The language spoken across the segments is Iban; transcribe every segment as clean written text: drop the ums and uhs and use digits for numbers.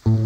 Ukai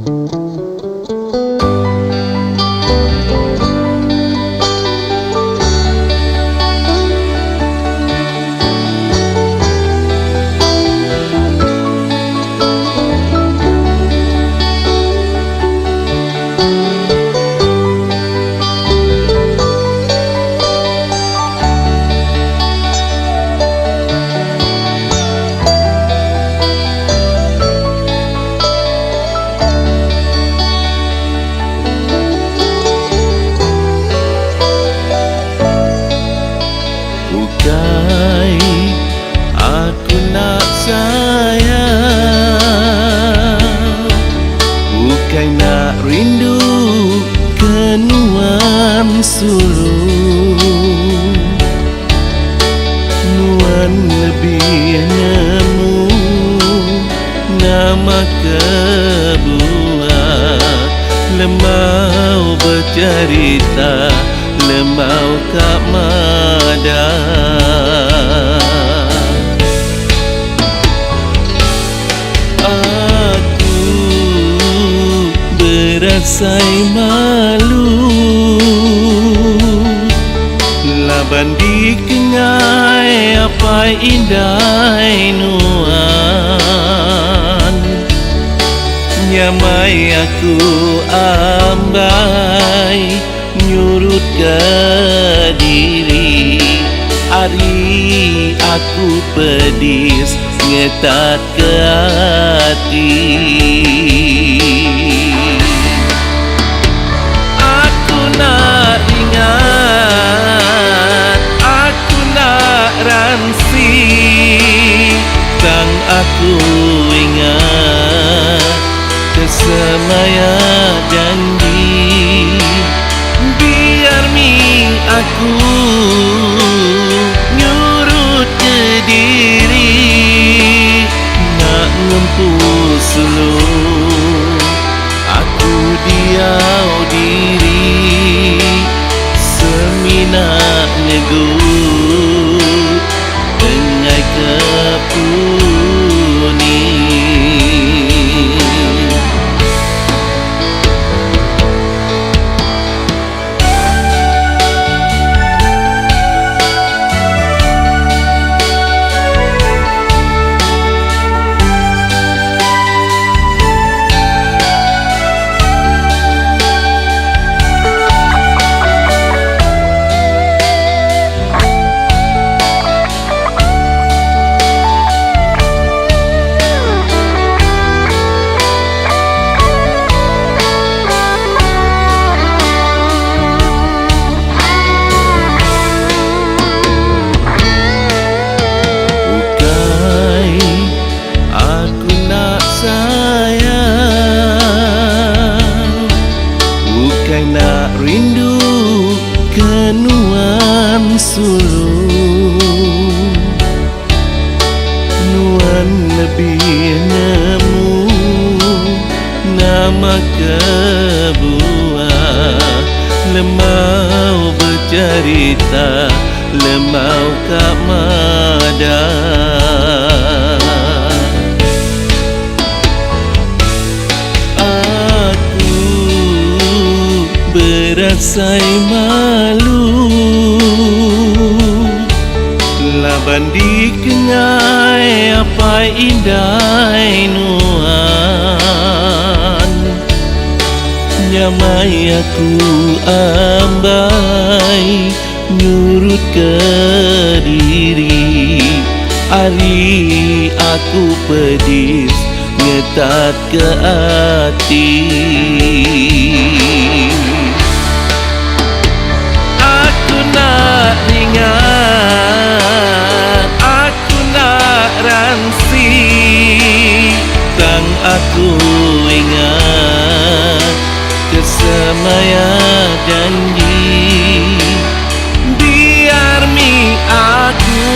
aku nak sayang, ukai nak rindu ke nuan sulu. Nuan lebih nemu nama kebuah. Lemau bercerita, lemau kak madah. Aku berasai malu laban dikengai apai indai nuan. Nyamai aku ambai nyurut ke diri. Ari aku pedis ngetat ke ati. Aku nak ingat, aku nak ransi. Tang aku ingat kesemaya janji. Biar mi aku nyurut ke diri, nak ngempu sulu aku diau diri. Semina negu dengai kepuni. Ukai aku nak sayang, ukai nak rindu ke nuan sulu. Nuan lebih nemu nama kebuah. Lemau bercerita, lemau kak madah. Aku berasai malu laban dikengai apai indai nuan. Nyamai aku ambai nyurut ke diri. Ari aku pedis ngetat ke ati. Aku nak ingat, aku nak ransi. Tang aku ingat kesemaya janji. Biar mi aku